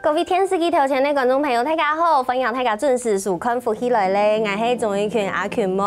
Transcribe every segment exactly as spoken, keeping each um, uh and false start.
各位電視機頭前个觀眾朋友，大家好！歡迎大家準時收看《福氣來了》，𠊎係鍾玉群阿群妹。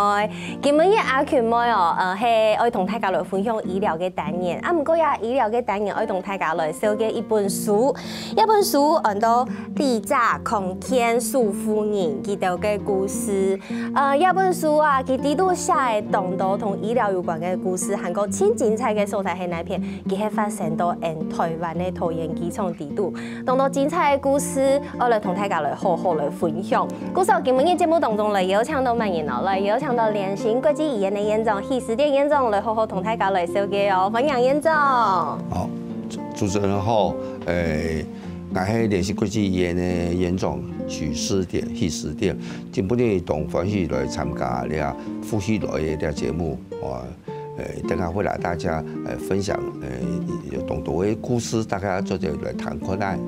今晡日阿群妹哦，呃，係愛同大家來分享醫療个單元。啊，毋過這醫療个單元愛同大家來紹介一本書，這本書安到《綠色康健守護人》，佢兜个故事。呃，這本書啊，佢裡肚寫个當多同醫療有關个故事，還過盡精彩个所在係哪片？佢係發生到𠊎台灣个桃園機場裡肚。 當多精彩个故事，愛來同大家來好好來分享。故所今晡日節目當中來邀請到麼人哦？來邀請到聯新國際醫院个院長許時典院長來好好同大家來紹介哦。歡迎院長。好，主-主持人好，誒，𠊎係聯新國際醫院个院長許時典，許時典。今晡日當歡喜來參加這福氣來了个這節目，哇， 呃，等下會來大家，呃，分享，呃，有當多个故事，大家做得來談看啊。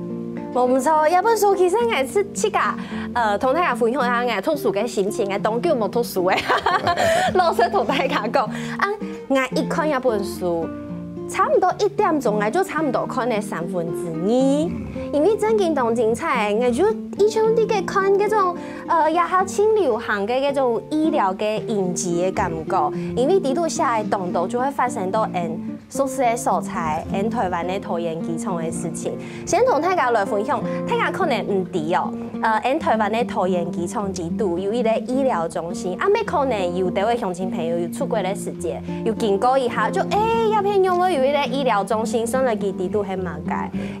無毋著，這本書其實𠊎係自家，呃，同大家分享一下𠊎讀書个心情，𠊎當久無讀書了。老實同大家講，啊，𠊎一看這本書，差毋多一點鐘，𠊎就差毋多看了三分之二，因為真經當精彩，𠊎就一像在該看該種 呃，這下盡流行个該種醫療个影集个感覺，因為裡肚寫个當多就會發生到𠊎熟事个所在，𠊎台灣个桃園機場个事情。先同大家來分享，大家可能毋知哦，呃，𠊎台灣个桃園機場裡肚有一個醫療中心，啊，乜可能有兜个鄉親朋友有出國个時節，有經過一下，就，誒，這片仰會有一個醫療中心，算來佢裡肚係麼个？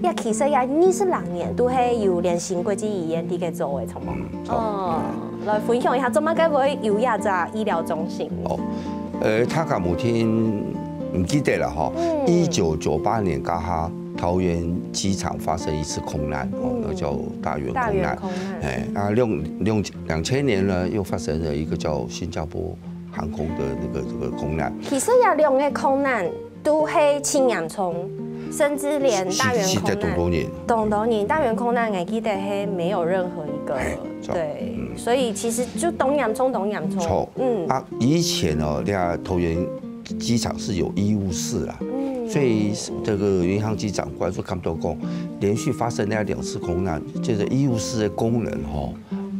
這其實這二十零年都係有聯新國際醫院在該做个，著無？ 哦，來分享一下，做麼个會有這隻醫療中心？哦，呃，大家有聽，毋記得了吼。嗯。一九九八年該下，桃園機場發生一次空難，哦，嗯。那叫大園空難。大園空難。哎，啊，兩-兩-兩千年呢，又發生了一個叫新加坡航空的那個這個空難。其實這兩個空難 都係盡嚴重，甚至連大園空難，死，死忒當多人。當多人，大園空難，𠊎記得係沒有任何一個，哎，著，對，嗯。所以其實就當嚴重，當嚴重。著，嗯。啊，以前哦，那桃園機場是有醫務室啦，嗯。所以這個民航局長官就看到講，連續發生那兩次空難，這個醫務室的功能吼，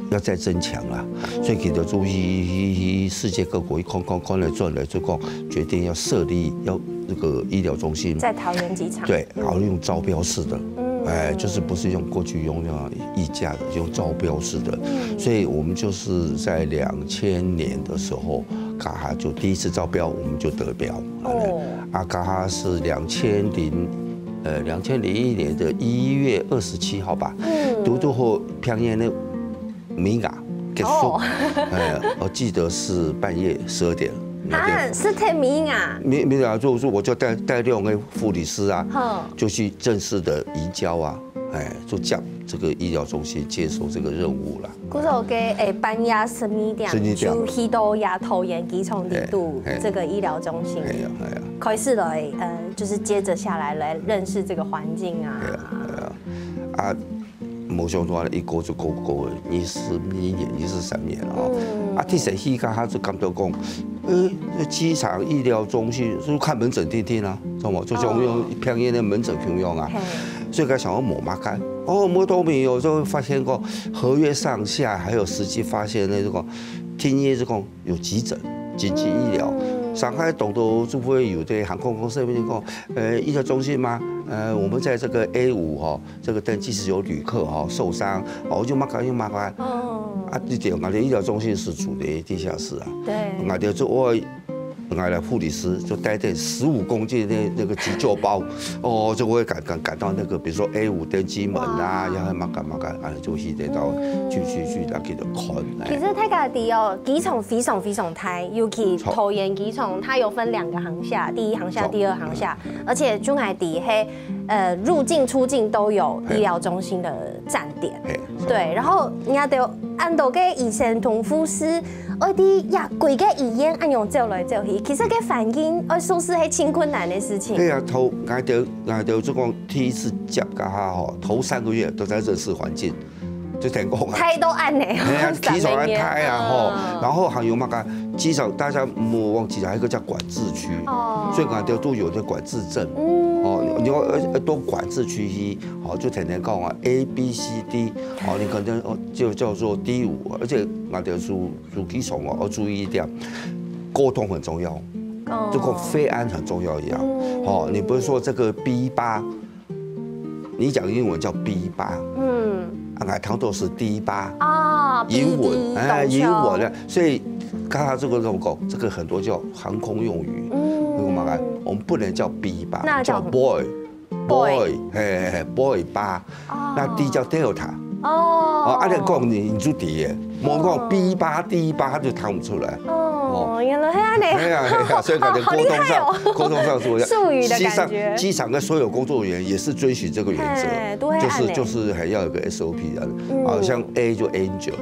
要再增強啦。所以佢就注意去，去，去世界各國一看，看，看來轉來，就講決定要設立，要那個醫療中心。在桃園機場。對，然後用招標式的，嗯。哎，就是不是用過去用那種溢價的，用招標式的。嗯。所以我們就是在兩千年的時候，該下就第一次招標，我們就得標。哦。啊，該下是兩千零，呃，兩千零一年的一月二十七號吧。嗯。堵堵好平安个 尾牙結束。哦。哎，我記得是半夜十二點。啊，是忒尾牙。尾，尾牙就，就我就帶，帶兩個護理師啊，哼。就去正式的移交啊，哎，就接這個醫療中心接手這個任務了。故所个，哎，半夜十二點，十二點。就去到亞投園機場裡肚，哎，哎。這個醫療中心。哎呀，哎呀。開始來，呃，就是接著下來來認識這個環境啊。哎呀，哎呀。啊， 無想到一過就過，過了二十二年、二十三年哦。嗯。啊，第三期間，他就感覺講，呃，這機場醫療中心，就看門診定定啊，知道嗎？就像用平安个門診共樣啊。嘿。所以佢想要摸摸看，哦，摸到沒有，就會發現講，合約上下還有實際發現那種，聽說這種有急診、緊急醫療，嗯。上海堵堵就會有的航空公司那邊講，呃，醫療中心嗎？呃，我們在這個A五哈， 這個登機室有旅客哈，受傷，哦，就麼个，就麼个。哦。啊，這點𠊎兜醫療中心是住在地下室啊。對。𠊎兜就愛，𠊎兜護理師就帶等十五公斤的那個急救包，哦，就會趕，趕，趕到那個，比如說A五登機門啊，哇。然後麼个麼个，啊，就去得到，嗯。去，去，去那個的看，哎。其實大家知哦，機場非常非常大，尤其桃園機場，它有分兩個航廈，第一航廈、著。第二航廈，而且就𠊎知係 呃，入境出境都有醫療中心的站點。嘿，嘿，對，然後人家都恁多个醫生同護士，愛在這規个醫院恁樣走來走去，其實个環境愛舒適係盡困難的事情。對啊，頭，𠊎兜，𠊎兜就講第一次接該下吼，頭三個月都在認識環境，就等於講啊。大到恁呢，哎呀，三個月。機場恁大啊，吼，嗯。然後還有那個機場，大家莫忘記還有一個叫管制區，哦。所以𠊎兜都有那管制證，嗯。哦，你要要到管制区去，哦，就天天讲啊，A B C D，哦，你可能哦就叫做第五，而且俺的书书记上哦，要注意一点，沟通很重要，就跟飞安很重要一样，哦，你不是说这个 B 八，你讲英文叫 B 八，嗯，啊，俺当做是 D 八，啊，英文，哎，英文的，所以刚刚这个跟我讲，这个很多叫航空用语，嗯，我们来，我们不能叫 B 八，那叫叫 boy。 boy，嘿嘿嘿，boy 八，那 D 叫 Delta。哦，哦，啊，你讲你你就 D 耶，莫讲 B 八 D 八，他就弹不出来。哦，原来还恁呢。哎呀哎呀，所以感觉好沟通上厉害哦，沟通上是我术语的感觉机场机场跟所有工作人员也是遵循这个原则，哎都会按呢就是就是还要有个 S O P 的，啊，像 A 就 Angel，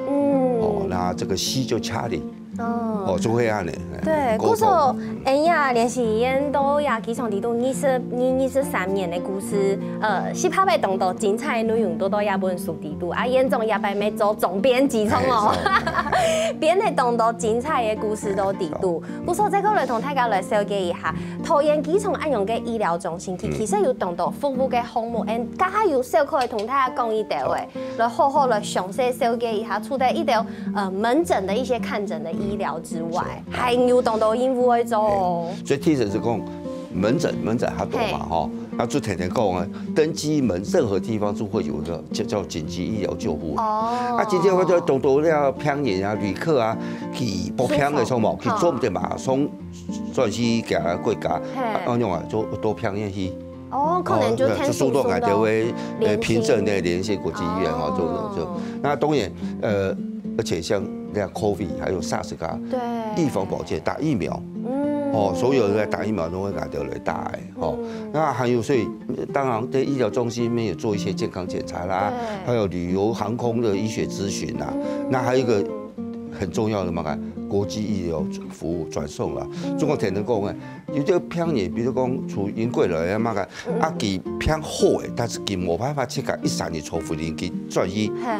哦，嗯，那这个 C 就 Charlie，哦。哦，就会按呢。哎对，沟通故所，哎呀，联系医院都呀，机场底肚二十二、二十三年的故事，呃，是拍拍当多精彩的内容，都到这本书底肚啊，院长也白没做总编辑冲哦，编的当多精彩的故事都底肚。故所再过来同大家来了解一下，桃园机场恁样个医疗中心，其其实有当多服务个项目，嗯，刚才有小可同大家讲一点诶，来好好来详细了解一下，除了一点呃门诊的一些看诊的医疗之外，还有当多业务会做哦。所以 T 神是讲门诊，门诊它多嘛哈，那就天天讲啊，登机门任何地方就会有一个叫叫紧急医疗救护。哦啊，紧急医疗救护多多要病人啊、旅客啊，去报病的时候嘛，去做的马上转去给他过家，嘿啊，用啊，就多病院去。哦，可能就哦看就主动啊，叔叔的就会呃联系凭证的联系国际医院哈，这种这种哦。那当然呃，而且像那 COVID 还有 SARS 啊，对预防保健打疫苗，嗯哦，所有人在打疫苗都会拿得来打哎，哦，那还有所以当然在医疗中心里面有做一些健康检查啦，还有旅游航空的医学咨询啦，那还有一个很重要的嘛，看国际医疗服务转送啦，中国才能够呢。 有个病人，比如讲从英国来啊嘛个，啊佢病好诶，但是佢无办法自家一三日坐飞行机转去，嘿，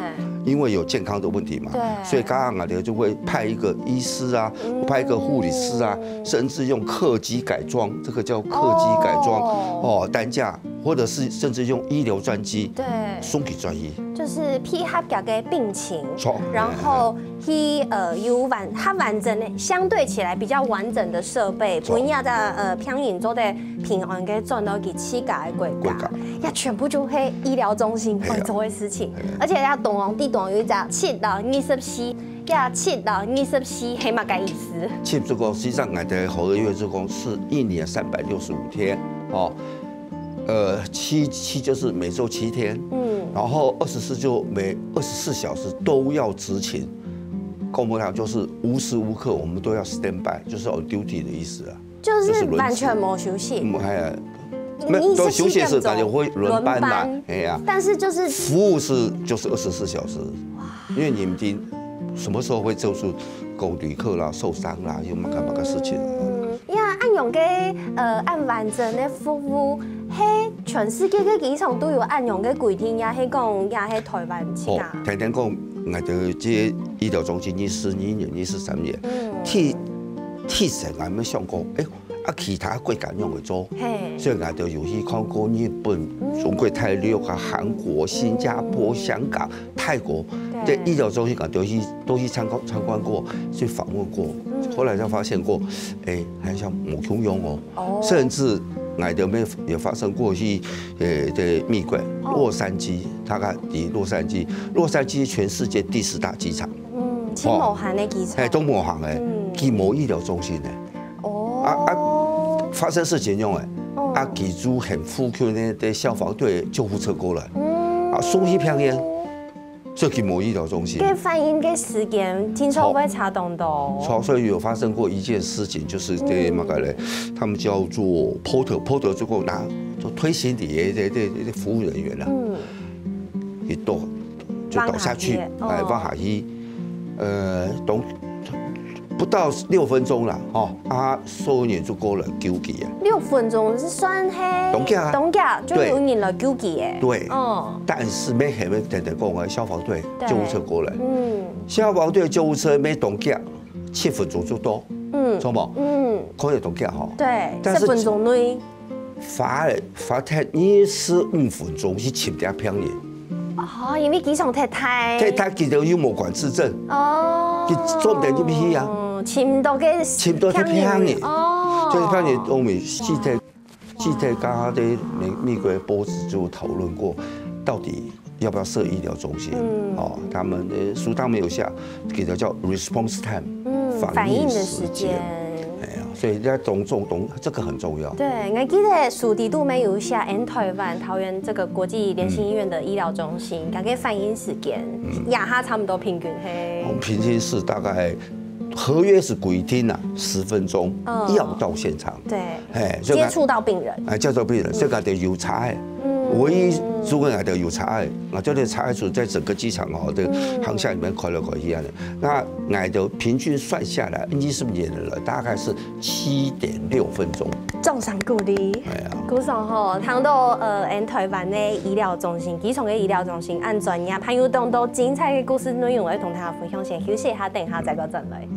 因为有健康的问题嘛，对所以刚刚啊，就会派一个医师啊，派一个护理师啊，甚至用客机改装，这个叫客机改装哦哦，担架，或者是甚至用医疗专机对，送给转去，就是配合佢个病情，错，然后去呃有完，它完整的相对起来比较完整的设备，错分佢个呃病人做得平安个转到佢自家个国家国家，也全部就係医疗中心会做的事情，而且要懂哦，地懂有一只七到二十四，要七到二十四，係么个意思？七这个实际上俺的合约是讲是一年三百六十五天哦。呃，七七就是每周七天，嗯，然后二十四就每二十四小时都要执勤，公务员就是无时无刻我们都要 stand by，就是 on duty 的意思啊。就是完全没休息。嗯，哎，你没都是休息是七点钟感觉会轮班啦轮班，哎呀，但是就是服务是就是二十四小时，因为你们已经什么时候会做出公旅客啦、受伤啦，有么个么个事情。嗯，呀，恁样个呃，恁完整个服务，係全世界个机场都有恁样个规定，也係讲也係台湾自哦家。，天天讲，俺的这些医疗中心，二十二年、二十三年，嗯替替谁俺们想过，哎，啊，其他国家用会做，嘿，所以俺就有去看过日本、中国大陆啊、韩国、新加坡、香港、泰国，对这医疗中心俺都去都去参观参观过，去访问过，后来才发现过，哎，还像某共用哦，哦甚至俺的没也发生过去，呃，在美国洛杉矶，大概离洛杉矶，洛杉矶全世界第十大机场，嗯，真无限个机场。哎，都无行哎，既无医疗中心哎，啊啊哦，发生事情用哎，啊，机组很附近的的消防队、救护车过来，啊，送去病院，这个无医疗中心。个反应个时间，听说会差当多。所所以有发生过一件事情，就是对那个嘞，他们叫做 porter，porter 就给我拿就推行李的这这这服务人员啦，嗯，一倒就倒下去，放下去哦哎，放下去，呃，懂。不到六分钟了，哦，啊，收银员就过来救急啊。六分钟是算係当下啊当下就有人来救急诶。对哦，但是没还没等等过来，消防队、对救护车过来，嗯消防队、救护车没动脚，七分钟就到，嗯知道吗？嗯，可以动脚哈。对，但是十分钟内，罰，罰忒二十五分鐘去尋這病人。哦，因為機場忒大。忒大，佢兜又無管制證，哦，佢做毋得入去啊，尋毋到个，尋毋到个病人，哦，所以病人都沒死忒，死忒，剛剛在美，美國報紙就討論過，到底要不要設醫療中心？嗯，哦，他們的書上沒有下，給它叫 response time，嗯，反應的時間。哎呀，所以在種種东，這個很重要。對，我記得書裡肚面有寫，𠊎台灣桃園這個國際聯心醫院的醫療中心，大概反應時間，這下差不多平均係，平均是大概合約是規定啊，十分鐘，嗯，要到現場。對，哎，這個接觸到病人，哎，接觸病人，這個得有差異。唯一如果愛得有差異，啊，這個差異在整個機場哦，這個航廈裡面開來開去啊，那𠊎兜平均算下來，二十年了，大概是七點六分鐘。掌聲鼓勵。哎呀，故所吼，談到呃，𠊎台灣个醫療中心，機場个醫療中心，恁專業，還有當多精彩个故事內容，會同大家分享。先休息一下，等一下再過轉來。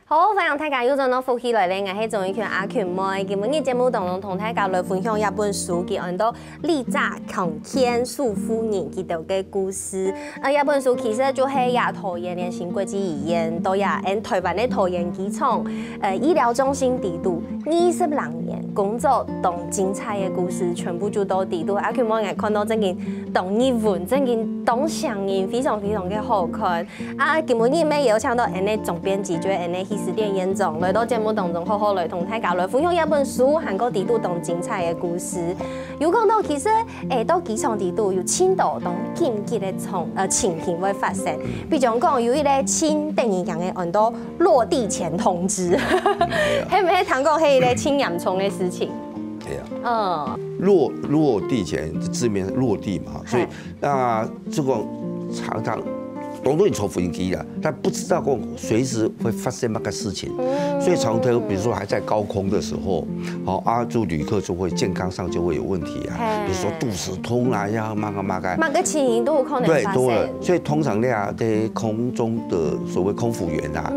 好，歡迎大家又轉到福氣來了，𠊎係鍾意權阿權妹。今晡日節目當中同大家來分享一本書，佢安到《綠炸孔雀樹夫人》佢兜个故事。呃，這本書其實就係這桃園聯心國際醫院，到這𠊎台灣个桃園機場，呃，醫療中心裡肚，二十零年工作當精彩个故事，全部就到裡肚。阿權妹𠊎看到正經當入魂，正經當上癮，非常非常个好看。 啊，今晡日乜邀請到𠊎个總編輯，就係𠊎个許思典院長，來到節目當中，好好來同大家來分享這本書，還過裡肚當精彩个故事。有講到，其實，誒，到機場裡肚有盡多當緊急个情，呃，情形會發生。比如講，有一個盡得人驚个安到落地前通知，係毋係聽講係一個盡嚴重个事情？對啊。嗯。落，落地前，字面落地嘛，所以 那這個常常，當多人坐飛機啦，但不知道講隨時會發生麼个事情，所以常常比如說還在高空的時候，好啊，就旅客就會健康上就會有問題啊，比如說肚屎痛啦，要麼个麼个，麼个情形都有可能發生。對，都有。所以通常呢，這些空中的所謂空服員啊，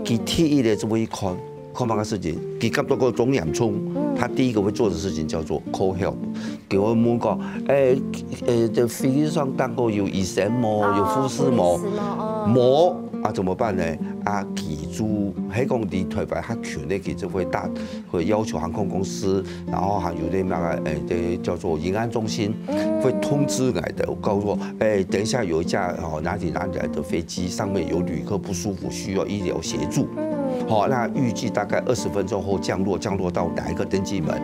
佢第一个就會看，看麼个事情，佢感覺到當嚴重，他第一個會做的事情叫做 call help。 佢會問講，誒，誒，這飛機上頂高有醫生無？有護士無？哦，護士無，哦。無啊，怎麼辦呢？啊，佢就，係講在台灣較近个，佢就會打，會要求航空公司，然後還有那個，誒，這叫做營安中心，會通知𠊎兜，告訴我，誒，等一下有一架，哦，哪裡哪裡來的飛機，上面有旅客不舒服，需要醫療協助。 好，那預計大概二十分鐘後降落，降落到哪一個登機門，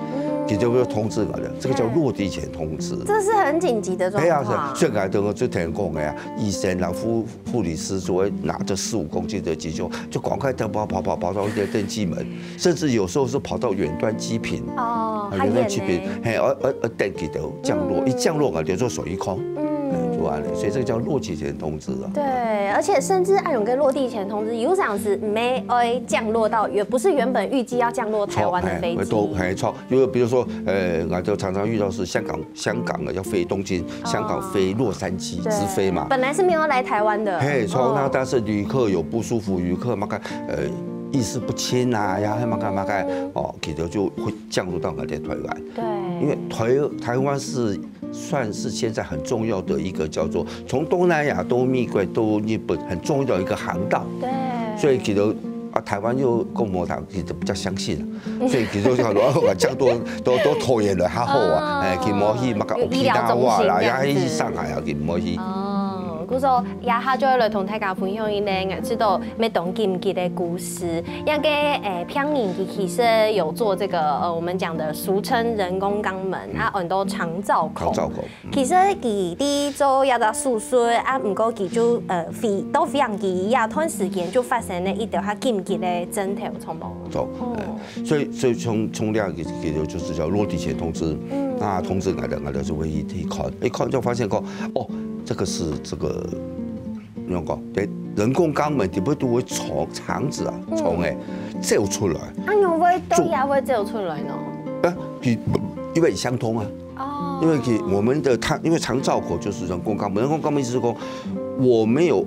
佢就會通知𠊎兜，這個叫落地前通知。這是很緊急的狀況。對啊，是，所以𠊎兜就聽講个啊，醫生啊、護，護理師就會拿著四五公斤的急救，就趕快跑跑跑跑跑到那個登機門，甚至有時候是跑到遠端機坪，哦，啊，遠端機坪，還遠呢。嘿，而，而，而等佢兜降落，一降落，𠊎兜就手一空，嗯，就完了。所以這個叫落地前通知啊。對，而且甚至愛用个落地前通知，有常時沒愛降落到，也不是原本預計要降落台灣的飛機。著，嘿，都，嘿，著。因為比如說，呃，𠊎就常常遇到是香港，香港的要飛東京，香港飛洛杉磯直飛嘛。對，本來是沒有來台灣的。嘿，著，哦。那但是旅客有不舒服，旅客嘛个，呃，意識不清啊，然後嘛个嘛个，哦，可能就會降落到𠊎兜台灣。對。因為台，台灣是算是現在很重要的一個叫做從東南亞到美國到日本很重要的一個航道。對。所以其實啊，台灣又跟我們講，其實比較相信啊，所以其實就很多，哦，降落到，到桃園了，較好啊，哦。哎，佢無去麼个有醫療中心Okinawa啦，這樣子。也去上海啊，佢無去。哦，故所這下就愛來同大家分享一個，知道乜當緊急个故事。那個，誒，病人佢其實有做這個，呃，我們講的俗稱人工肛門，啊，安到腸燥孔。腸燥孔。 其實佢在做這隻手術啊，毋過佢就，呃，飛，到飛行機這段時間就發生了一條較緊急个症頭，著無？著，哦。哎，所以，所以從，從這個，其實就是叫落地前通知。嗯。那通知𠊎兜，𠊎兜就會去，去看，一看就發現講，哦，這個是這個，你講，對，人工肛门底部都會腸，腸子啊，腸欸，走出來。啊，仰會到也會走出來呢？呃，因為相通啊。哦。因為我們的它，因為腸造口就是人工肛門，人工肛門意思是說，我沒有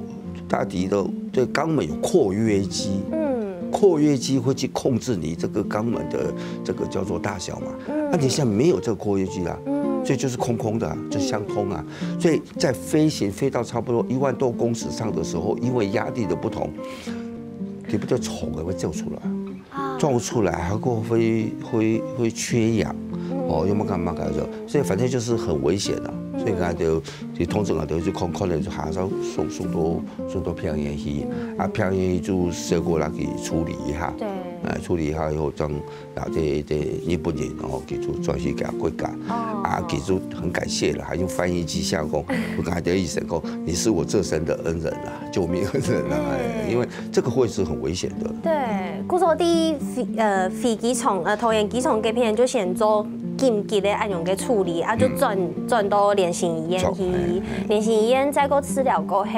大體的，對，肛門有括約肌。嗯。括約肌會去控制你這個肛門的這個叫做大小嘛。嗯。那你現在沒有這個括約肌啊，嗯。所以就是空空的啊，就相通啊。所以在飛行飛到差不多一萬多公尺上的時候，因為壓力的不同，你不就蟲也會走出來，啊。走出來還會會會會缺氧，哦，有沒有幹嘛幹嘛？所以反正就是很危險啊。所以剛才就就通常啊，都是看看了就還是要送送到送到病院去，啊，病院就先過來去處理一下，對。哎，處理一下以後，將啊，這這日本人哦，佢就轉去佢个國家，哦。啊，佢就很感謝了，還用翻譯機下講，我剛才的意思講，你是我這生的恩人啊，救命恩人啊，哎，因為這個會是很危險的。對，故所在飛呃飛機場呃桃園機場這片就先做緊急的恁樣个處理，啊，就轉轉到聯興醫院去，聯興醫院再過治療過後，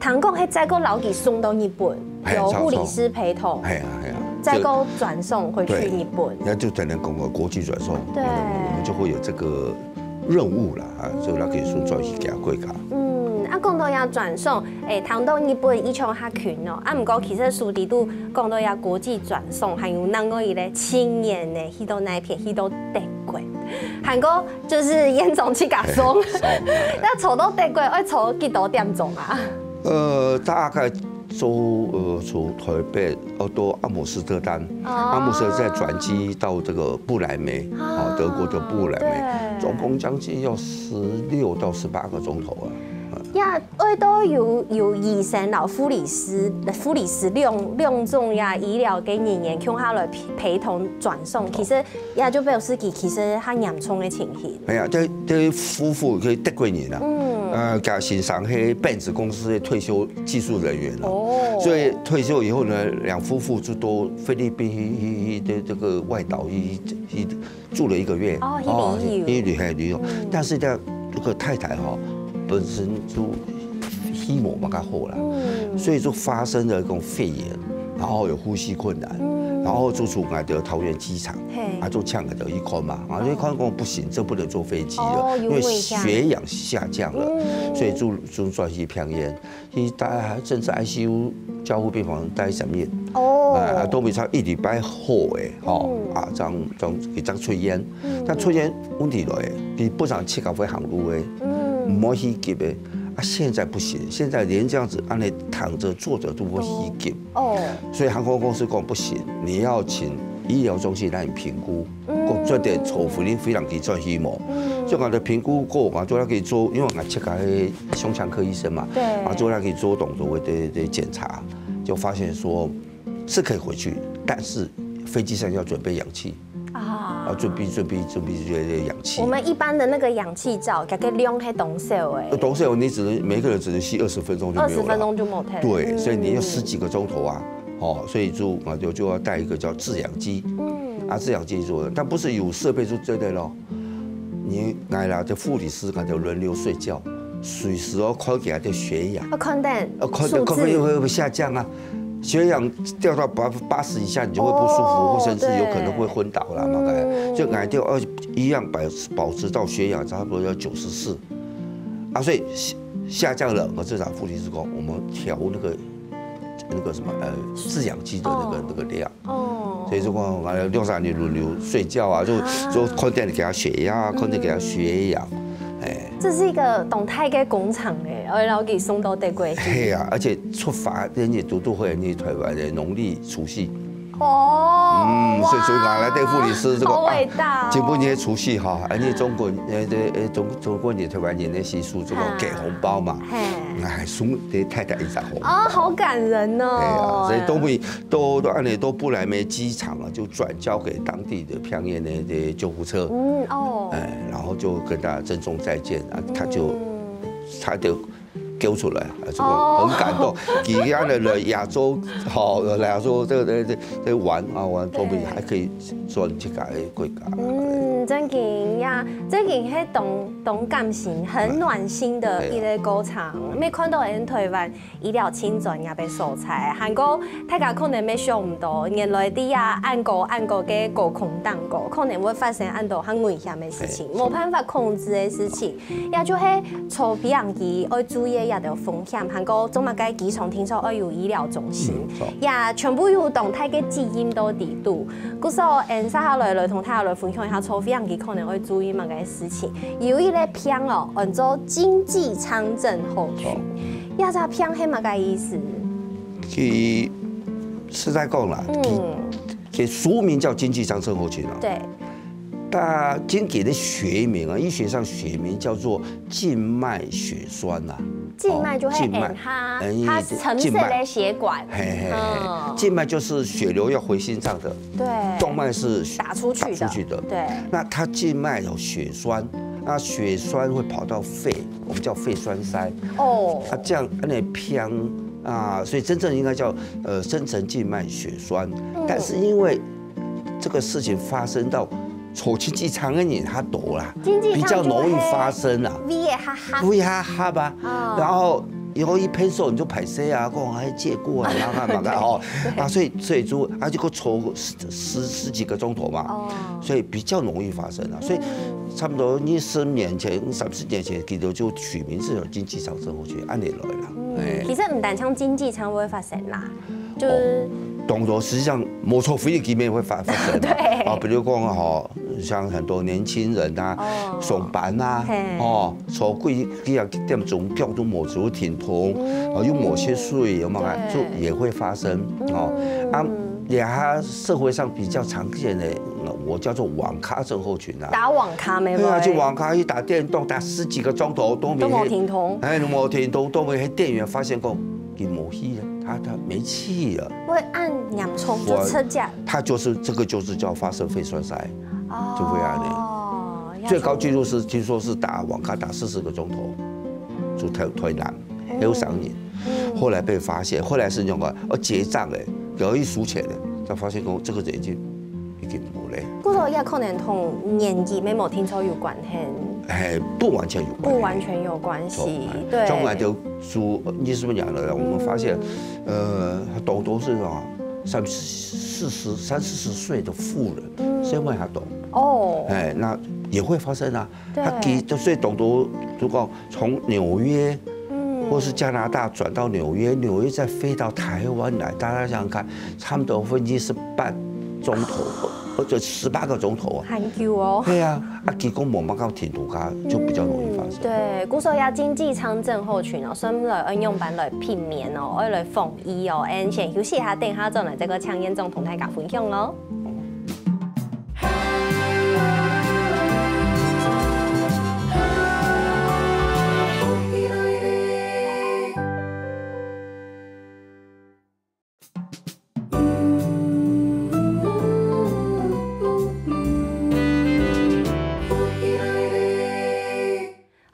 聽講係再過摎佢送到日本，有護理師陪同。係啊係啊，再過轉送回去日本。那就才能講个國際轉送，對，我們就會有這個任務了啊，所以那可以送轉去佢个國家。嗯，啊，講到這轉送，欸，談到日本一場較近哦，啊，毋過其實書裡肚講到這國際轉送，還有另外一個青年呢，去到哪片，去到德國，還過就是煙囱自家送，那坐到德國愛坐幾多點鐘啊？呃，大概坐呃從台北哦到阿姆斯特丹，阿姆斯特丹再轉機到這個不來梅，哦，德國的不來梅，總共將近要十六到十八個鐘頭啊。呀，愛到有有醫生摎護理師、護理師兩兩種呀醫療个人員共下來陪陪同轉送，其實也就表示佢其實較嚴重个情形。哎呀，這這夫婦係德國人啊，呃，佢先生係Benz公司的退休技術人員哦，所以退休以後呢，兩夫婦就到菲律賓去去去這這個外島去去住了一個月，哦，去旅遊。去旅遊，但是呢，這個太太哈，本身就希望嘛較好啦，所以就發生了一種肺炎，然後有呼吸困難，然後就從來的桃園機場，啊，就搶來的一空嘛，啊，就看講不行，這不能坐飛機了，因為血氧下降了，所以就就轉去病院。 去待，甚至I C U加護病房待三日。哦，啊，都未差一禮拜後誒，吼，啊，正正佢正出院，但出院問題來誒，佢本身自家會行路誒，毋會去急誒，啊，現在不行，現在連這樣子恁樣躺著坐著都會去急，哦，所以航空公司講不行，你要請醫療中心來評估。 講做得坐飛機飛行機轉去無？所以𠊎兜評估過，𠊎做下去做，因為𠊎自家係胸腔科醫生嘛，對，𠊎做下去做動作的的檢查，就發現說是可以回去，但是飛機上要準備氧氣啊，準備準備準備這些氧氣。我們一般的那個氧氣罩，大概量係多少誒？多少？你只能每個人只能吸二十分鐘就沒有了。二十分鐘就沒有了。對，所以你要十幾個鐘頭啊。 哦，所以就啊就就要帶一個叫製氧機，嗯，啊製氧機做的，但不是有設備就對的咯。你來了，這護理師感覺輪流睡覺，隨時要看佢个血氧，要看等，要看等看看會不會下降啊，血氧掉到八八十以下，你就會不舒服，或甚至有可能會昏倒啦嘛。所以感覺要一樣保保持到血氧差不多要九十四，啊，所以下下降了，我至少護理師講，我們調那個。 那個什麼呃製氧機的那個那個量，哦，所以就講啊，兩三日輪流睡覺啊，就就看等佢个血壓，看等佢个血氧，哎，這是一個當大个工程誒，愛摎佢送到德國去。係啊，而且出發人家都都會，你台灣的農曆除夕，哦，嗯，所以所以拿來對護理師這個好偉大哦，今晡日除夕哈，而且中國呃呃中中國人台灣人的習俗，這個給紅包嘛，係，哎送給太太一張紅包，哦，好感人哦，哎呀，所以都沒 都都按呢都不來梅機場啊，就轉交給當地的平原的的救護車，嗯哦，哎，然後就跟大家珍重再見啊，他就他就救出來，啊，這個很感動。佢按呢來亞洲，好來亞洲這個這這這玩啊玩，都比還可以轉自家的國家。嗯。正經呀，正經係當當感性、很暖心的一個過程。沒看到人台灣醫療進展也被所在，還過大家可能沒想毋到，原來在呀恁高恁高个高空當高，可能會發生恁多很危險的事情，無辦法控制的事情。 也就係坐飛行機愛注意个這兜風險，還過做麼个機場定著愛有醫療中心，也全部有動態个指引到底肚。故所，嗯，接下來來同大家來分享一下坐飛行機可能愛注意麼个事情。有一類病哦，安做經濟艙症候群。這隻病係麼个意思？佢實在講啦，嗯，佢書名叫經濟艙症候群啊。對。 它真正的學名啊，醫學上學名叫做靜脈血栓啊。靜脈就係哦，靜脈，它，它沉睡的血管。嘿嘿嘿，靜脈就是血流要回心臟的，對，動脈是打出去的，打出去的。對，那它靜脈有血栓，那血栓會跑到肺，我們叫肺栓塞。哦，啊，這樣那偏啊，所以真正應該叫呃深層靜脈血栓，但是因為 這個事情發生到坐經濟艙个人較多啦，經濟艙就會比較容易發生啦。V哈哈，V哈哈吧。哦，然後以後一拍手你就拍誰啊，跟我還借過啊，然後幹嘛幹嘛哦，啊，所以所以就啊，就坐十十十幾個鐘頭嘛，哦，所以比較容易發生啊，所以差不多二十年前、三十年前，其實就取名是有經濟艙症候群，按理來啦，哎，其實毋單淨經濟艙會發生啦。 就係動作實際上無坐飛機也會發發生啊。對啊，比如講吼，像很多年輕人啊，上班啊，哦，坐幾幾啊點鐘，腳都無法度停動，啊，又無食水，有無啊？就也會發生哦。啊，也還社會上比較常見的，我叫做網咖症候群啊。打網咖咩？對啊，去網咖去打電動，打十幾個鐘頭都沒都無停動。哎，都無停動，都沒，店員發現講， 佢無氣了，他他沒氣了。會恁嚴重就直接。他就是這個就是叫發生肺栓塞，就會恁樣。哦，最高紀錄是聽說是打網咖打四十個鐘頭，就推推拿，還有上癮。後來被發現，後來是用个要結帳哎，有一輸錢的，才發現講這個人已經已經無咧。故所也可能同年紀、無聽錯有關係。哎，不完全有關係。不完全有關係，對。將來就 就二十年了，我們發現，呃，都都是啊，三四十、三四十歲的婦人，身份還懂。哦，哎，那也會發生啊。對，他幾多歲懂得，如果從紐約，或是加拿大轉到紐約，紐約再飛到台灣來，大家想想看，差不多飛機是半鐘頭或者十八個鐘頭啊。很久哦。對啊， 啊，佢講無辦法停動，佢就比較容易發生。嗯，對，故所以經濟艙症候群哦，所以來愛仰般來避免哦，愛來防疫哦。𠊎等先休息一下，等一下轉來再過請院長同大家分享哦。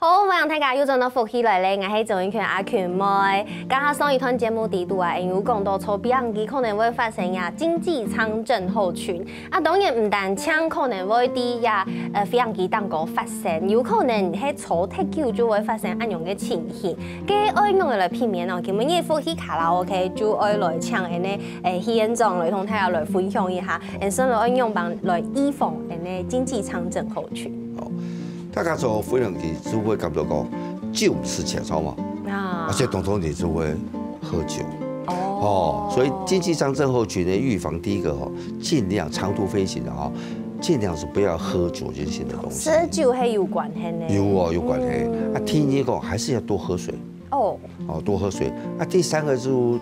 好，歡迎大家又轉到福氣來了，𠊎係周英權阿權妹。剛剛上一段節目裡肚啊，有講到坐飛行機可能會發生呀經濟艙症候群。啊，當然毋單淨可能會在呀，呃，飛行機當中發生，有可能係坐忒久就會發生恁樣个情形。該愛仰般來避免哦？今晡日福氣卡拉OK就愛來請𠊎等个，誒，許院長來同大家來分享一下，𠊎等愛仰般來預防𠊎等个經濟艙症候群。 哦，大家坐飛行機就會感覺講，酒毋使錢，知道嗎？啊，而且當中你就會喝酒。哦，所以經濟艙症候群的預防，第一個吼，盡量長途飛行的吼，盡量是不要喝酒精性的東西。食酒還有關係呢。有哦，有關係。啊，第二個還是要多喝水。哦，哦，多喝水。啊，第三個就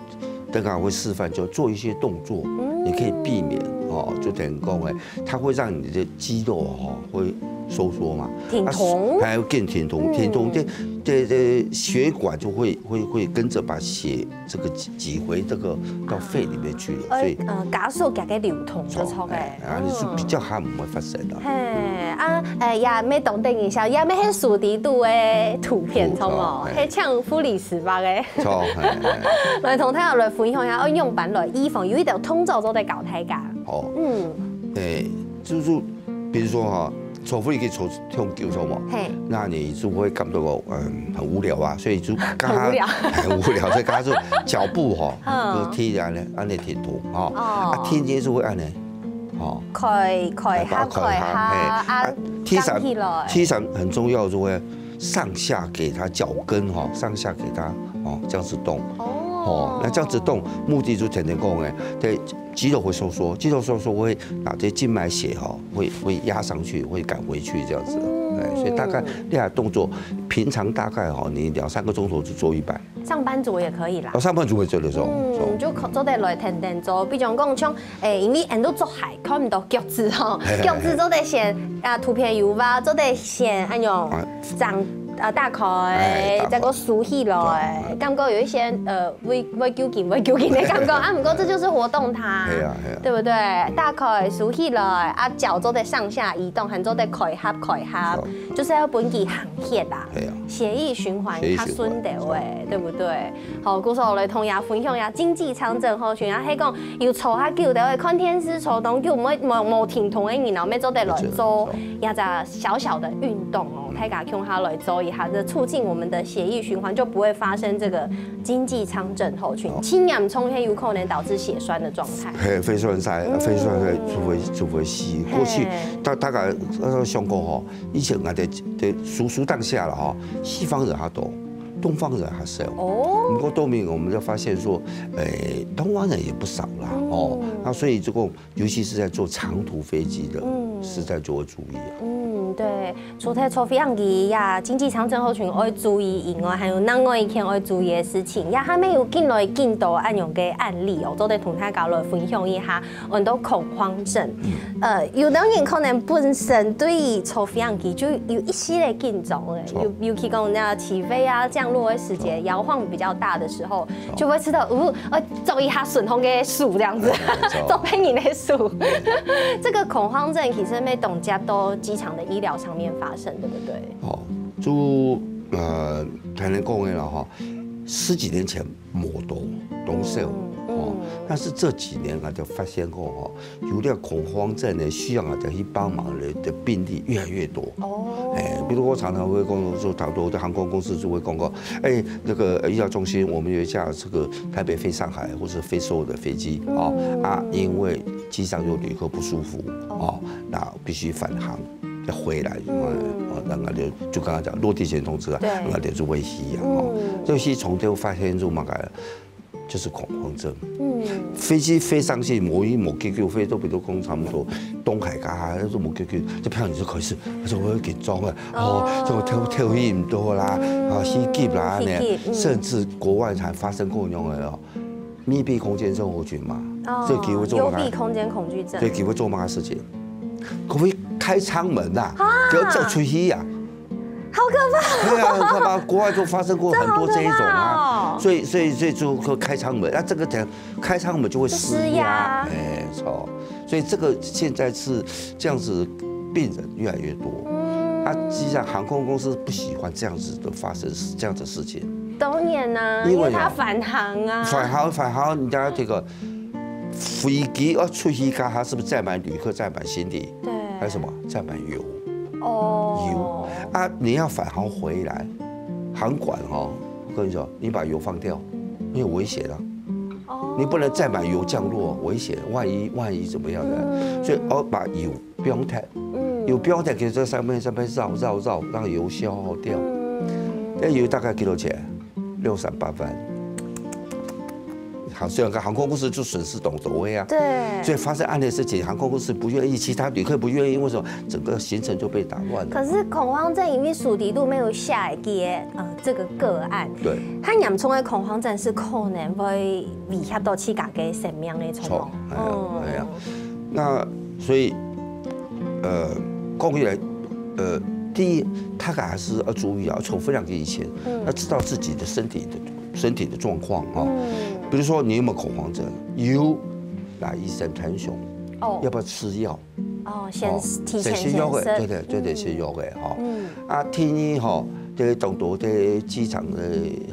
等下會示範，就做一些動作，你可以避免哦，就等於講，哎，它會讓你的肌肉哦會收縮嘛，挺動，還要更挺动，挺动，这这这血管就会会会跟着把血这个挤挤回这个到肺里面去了，所以，呃，加速佢个流通就错个。哎，然后你是比较还唔会发生的。嘿，啊，哎，也没懂等一下，也没黑鼠底肚的图片，错冇？嘿，像护理师吧个。错，嘿，嘿。来同大家来分享一下，要用板来预防，有一点通照做得搞太干。哦，嗯，哎，就是比如说哈，坐飞机坐忒久，坐嘛，嘿，那你就會感到嗯很无聊啊，所以就很无聊。很无聊，所以刚刚就脚步哈，嗯，就踢安尼安尼停动哈，哦，啊，天天是会安尼，哦，开开下开下，开下，嘿，啊，啊，第三，起来，第三很重要，就会上下给它脚跟哈，上下给它哦，这样子动，哦，那这样子动，目的就天天讲诶，对。 肌肉会收缩，肌肉收缩会把这静脉血哈，会会压上去，会赶回去这样子。哎，所以大概练动作，平常大概哈，你两三个钟头就做一百。上班族也可以啦。哦，上班族会做得做，嗯，就可做得来天天做，比如讲像，诶，因为人都做鞋，看毋到脚趾吼，脚趾做得先啊，图片有啊，做得先，哎呦，长啊大开，再个收起来，感觉有一些呃。 会会糾结，会糾结的感觉啊。毋过这就是活动它，对啊，对啊，对不对？大概收起来啊，脚做得上下移动，還做得開合開合，就是要分佢行血啦，血液循環較順的喂，對不對？好，故所來同大家分享一下經濟艙症候群，啊，係講有坐較久的喂，看電視坐當久，無無無停動的人，然後要做得來做一下小小的運動哦，大家共下來做一下，這促進我們的血液循環，就不會發生這個 經濟艙症候群，哦，盡嚴重係有可能導致血栓的狀態。嘿，血栓塞，血栓塞，除非除非死。過去大大概呃想过吼，以前啊，在在苏苏当下了哈，西方人还多，东方人还少。哦，不过后面我们就发现说，诶，东方人也不少啦，哦，那所以这个尤其是在坐长途飞机的，实在就会注意啊。嗯，对。 除了坐飛行機呀，經濟艙症候群愛注意以外，還有另外一件愛注意的事情，也還沒有緊來緊多恁樣个案例哦，做得同大家來分享一下，安到恐慌症。呃，有的人可能本身對坐飛行機就有一些的緊張了，尤尤其講那起飛啊、降落的時節，搖晃比較大的時候，就會知道，哦，呃，做一下順風个手這樣子，做別人的手。這個恐慌症其實會當多在機場的醫療上面發生，對不對？ 哦，就呃，才能讲个啦哈，十几年前没多东西哦，但是这几年啊，就发现过哈，有点恐慌症的需要啊，去帮忙的的病例越来越多。哦，哎，比如我常常会跟说，差不多的航空公司就会讲过，哎，那个医疗中心，我们有一架这个台北飞上海或者飞首尔的飞机啊，啊，因为机上有旅客不舒服哦，那必须返航。 要回来，哦，那个就就刚刚讲落地前通知啊，那个就危险啊，哦，就是从头发现就嘛个，就是恐慌症。嗯，飞机飞上去，某一某几个飞都比如讲差不多东海噶，还是某几个，这票你就开始，他说我要紧张啊，哦，这个跳跳一多啦，啊，心急啦，那样，甚至国外还发生过那种的哦，密闭空间症候群嘛，这个会做嘛，幽闭空间恐惧症，这个会做嘛事情。 可不可以开舱门呐？啊，不要叫出去呀。好可怕！对啊，很可怕。国外就发生过很多这一种啊，所以所以所以就会开舱门，那这个讲开舱门就会失压，哎，错。所以这个现在是这样子，病人越来越多。嗯，啊，实际上航空公司不喜欢这样子的发生这样的事情。当然啦，因为他返航啊，返航返航，人家这个。 飞机要出去，刚刚是不是载满旅客、载满行李？对，还有什么？载满油。哦，油啊，你要返航回来，航管哈，我跟你说，你把油放掉，因为危险啊。哦，你不能载满油降落，危险，万一万一怎么样的？所以要把油不用带，油不用带，给这上面上面绕绕绕，让油消耗掉。那油大概几多钱？ 六三八万。好，虽然讲航空公司就损失当多位啊，对，所以发生安全事情，航空公司不愿意，其他旅客不愿意，为什么整个行程就被打乱了？可是恐慌症因为属于都没有下一个，呃，这个个案，对，他严重的恐慌症是可能会威胁到自家个生命的状况。哎呀，哎呀，那所以，呃，讲起来，呃，第一，他还是要注意啊，从飞两个以前，要知道自己的身体的 身体的状况啊。比如说你有没有恐慌症？有，来医生看一下，哦，要不要吃药？哦，先提前先吃药的，对对对对，吃药的哈。啊，第二哈，这当多在机场的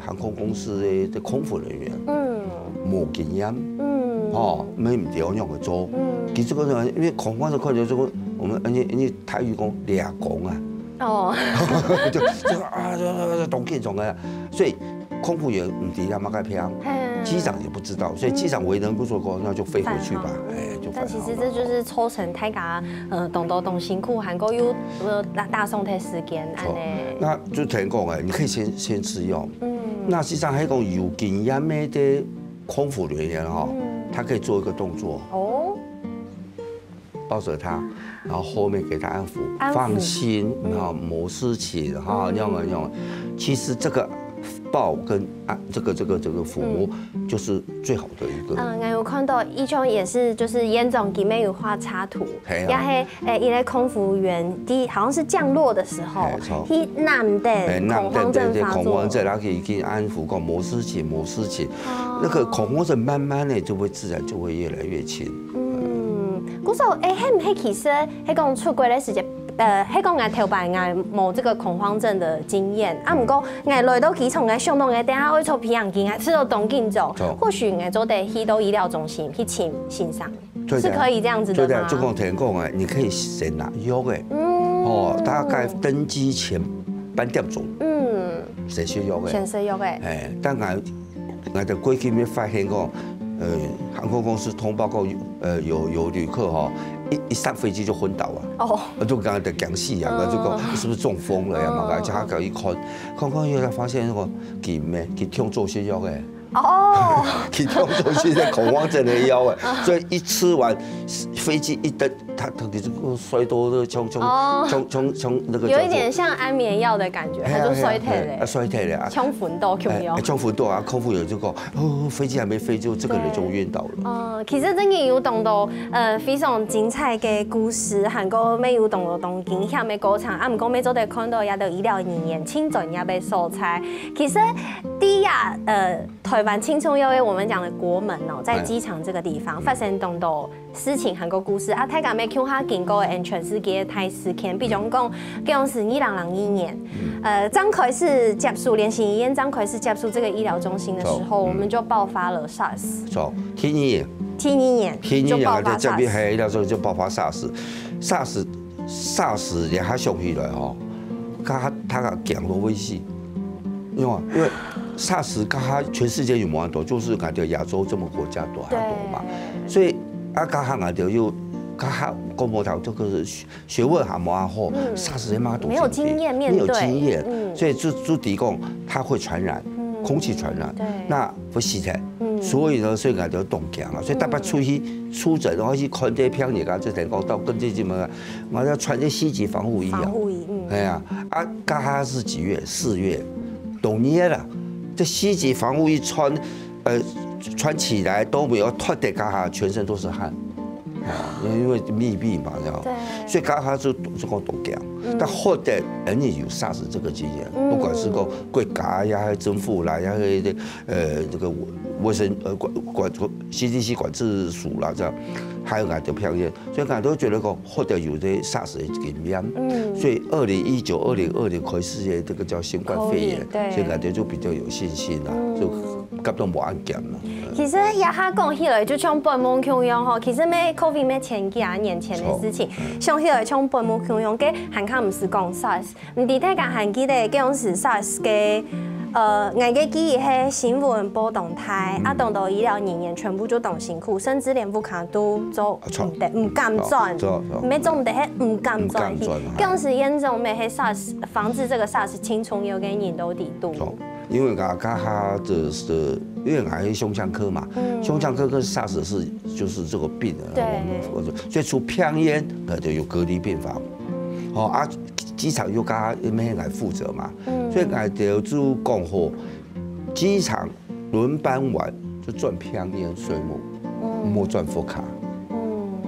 航空公司的空服人员，嗯，没经验，嗯，哦，無毋對，仰會做？其實這個呢，因為恐慌症看到這個，我們因為因為台語講掠狂啊，哦，就就啊，就就就當緊張啊，所以空服員毋知佢麼个病，機長也不知道，所以機長唯能不做工，那就飛回去吧，哎，就但其實這就是造成大家呃當多當辛苦，還過又呃大大送的時間，安呢。那就聽講哎，你可以先先吃藥，嗯，那實際上還有有經驗的空服人員哈，他可以做一個動作，哦，抱着他，然後後面給他安撫，安抚放心，然後沒事情哈，那樣那樣。其實這個抱跟啊，這個這個這個撫摸，就是最好的一個。嗯，我有看到一種也是，就是演講裡面有畫插圖，嘿啊也係誒，一個空服員第好像是降落的時候嘿，錯，去攬等哎，那恐慌症發作對对，恐慌症，然後可以去安撫，講沒事情，沒事情。那個恐慌症慢慢的就會自然就會越來越輕。嗯，故所誒，係毋係其實係講出國的時節，呃，係講𠊎頭擺𠊎無這個恐慌症的經驗，啊，毋過𠊎來到機場，𠊎想到𠊎等下愛坐飛行機，𠊎試到當緊張，錯或許𠊎做得去到醫療中心去請先生，對的是可以這樣子的嗎？對的，就講聽講啊，你可以先拿藥的，嗯哦，大概登機前半點鐘，嗯，先食藥的。先食藥个，哎，但俺俺的過去没發現过，呃，航空公司通报过，呃，有有旅客哈，一一上飞机就昏倒啊，哦，就刚刚的讲戏啊，就讲是不是中风了呀嘛，而且他搞一看，看看以后才发现那个给没给痛做些药哎，哦，给痛做些在恐慌症的药哎，所以一吃完飞机一登，他他给这个摔多的冲冲哦冲冲冲那个有一点像安眠药的感觉，他就衰退嘞，衰退了啊。冲昏倒，冲药哎，。冲昏倒啊，空服员就讲，哦，飞机还没飞，就这个人就晕倒了。哦，其實真的有當多呃非常精彩的故事，還過乜有當多當驚險的過程，啊，毋過乜做得看到也都醫療人員盡專業的所在。其實第一啊，呃，台灣盡重要的我們講的國門哦，在機場這個地方發生當多事情還過故事啊，大家乜共下經過全世界大事件，比如講，像是二零零一年，呃，正開始接觸，聯合醫院正開始接觸這個醫療中心的時候，我們就爆發了 SARS。走，第二年，第二年第二年就爆發啊，就这边 SARS。还那时候就爆发 SARS，SARS，SARS 也还想起来哦，他他讲了危机，因为因为 SARS 刚刚全世界有蛮多，就是感觉亚洲这么国家多很多嘛，所以啊，刚刚啊就又刚刚公婆头这个学学问还蛮好，SARS 也蛮多没有经验面对没有经验，嗯所以就就提供它会传染，空气传染，对那不死的，所以呢，所以感觉冻僵了，所以大家出去出诊的话去看这病人啊，就等于讲到跟这什么，我要穿这 C 级防护衣啊，防护衣，嗯，哎呀，啊，刚刚是几月？四月，冬天了，这 C 级防护衣穿，呃，穿起来都没有脱的，刚刚全身都是汗。啊，因为密闭嘛，知道吗？对所以刚刚就就讲冻僵，但后来人也有 SARS 这个经验，不管是讲国家呀、政府啦，呀，呃，这个卫生呃管管 C D C 管制署啦，这样，还有俺的票验，所以俺都觉得讲，后来有这 SARS 的经验，嗯，所以二零一九、二零二零开始的这个叫新冠肺炎，对，所以俺就比较有信心啦，就感到无安感嘛。其实也下讲起来，就像本梦共样吼，其实没 COVID 没前几啊年前的事情，想起来像本梦共样，个还看毋是讲 SARS，毋知大家还记得，个当时 SARS 个，呃，俺个记忆系新闻报动态，啊，当多医疗人员全部就当辛苦，甚至连屋下都做啊错毋得，毋敢转，错错没做毋得，系毋敢转去。毋敢转啊个当时严重没系 SARS，防治这个 SARS 青春有个人都底肚。错，因为俺刚刚就是因为俺是胸腔科嘛，胸腔科跟 SARS 是就是这个病的，对我们我就所以除病院呃就有隔离病房，哦啊，机场又刚刚因为俺负责嘛，所以俺就就讲吼，机场轮班完就转病院睡目，莫转副卡，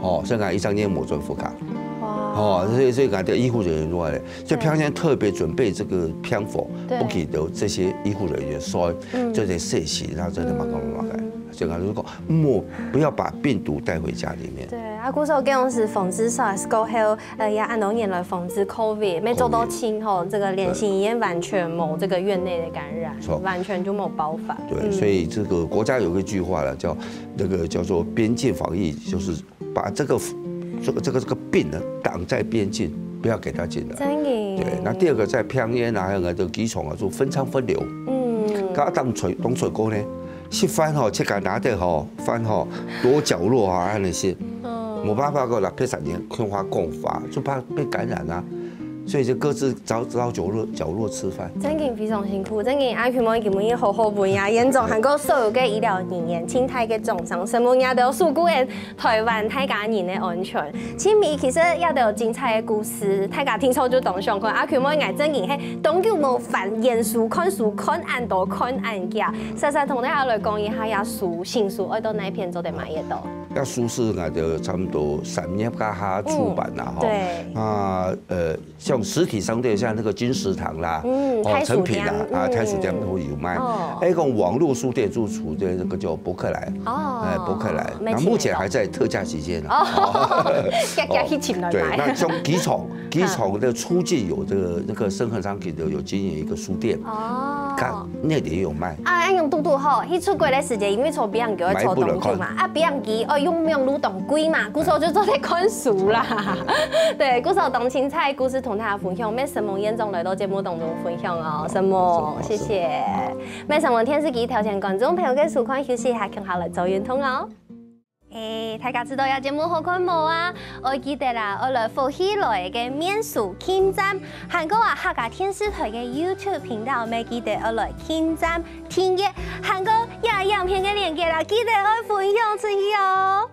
哦，所以俺一张间莫转副卡。哇，哦，所以所以感觉医护人员落来，所以对病院特别准备这个病房，对不给留这些医护人员说，嗯这些事情，然后真的蛮干嘛干，所以感觉说，莫不要把病毒带回家里面。对啊，啊，故所，該樣係防治SARS過後，呃，也恁多年來防治COVID，沒做到清吼，這個聯心醫院完全無這個院內的感染，錯。完全就無爆發。對，嗯。所以這個國家有一句話了，叫那個叫做邊境防疫，就是把這個這個這個這個病呢擋在邊境，不要給它進來。真的。對，那第二個在平原啊，還有那個機場啊，就分艙分流。嗯。剛當吹當吹過呢，食飯吼，自家拿得吼，飯吼，躲角落啊，恁樣食。嗯。無辦法个啦，別人看話講話，就怕被感染啊。所以就各自找找角落角落吃飯。真的非常辛苦，真的愛去問佢們好好分呀，院長還有所有个醫療人員，盡大个掌聲，承蒙你兜守護人台灣大家人的安全。盡尾其實也都有精彩的故事，大家聽說就當想看。啊，佢們𠊎真的係當久無翻原書、看書、看恁多、看恁久。煞煞同大家來講一下，這書新書愛到哪片做得買得到？這書係𠊎兜差不多三月該下出版啦，吼。對。啊，呃，像實體商店，像那個金石堂啦，嗯，哦，誠品啦，太書店，啊，太書店都有賣。哦。哎，講網路書店就出的那個叫博客來，哦，哎，博客來，那目前還在特價期間呢。哦，哦。要要去尋來買。對，那像機場，機場的出境有這個那個深恆昌平的有經營一個書店，哦，看那裡也有賣。啊，恁樣堵堵好，去出國个時節，因為坐飛行機愛坐當久嘛，買不了看。啊，飛行機哦，用網路當貴嘛，故所就做得看書啦。對，故所當精彩故事同大家分享，乜承蒙院長來到節目當中分享哦，承蒙，謝謝。乜承蒙電視機頭前觀眾朋友个收看，休息一下，共下來做運動哦。誒，大家知道這節目好看無啊？愛記得啦，愛來福氣來个面書訂閱，還過啊客家電視台个YouTube頻道，乜記得愛來訂閱、訂閱，還過這影片个連結啦，記得愛分享出去哦。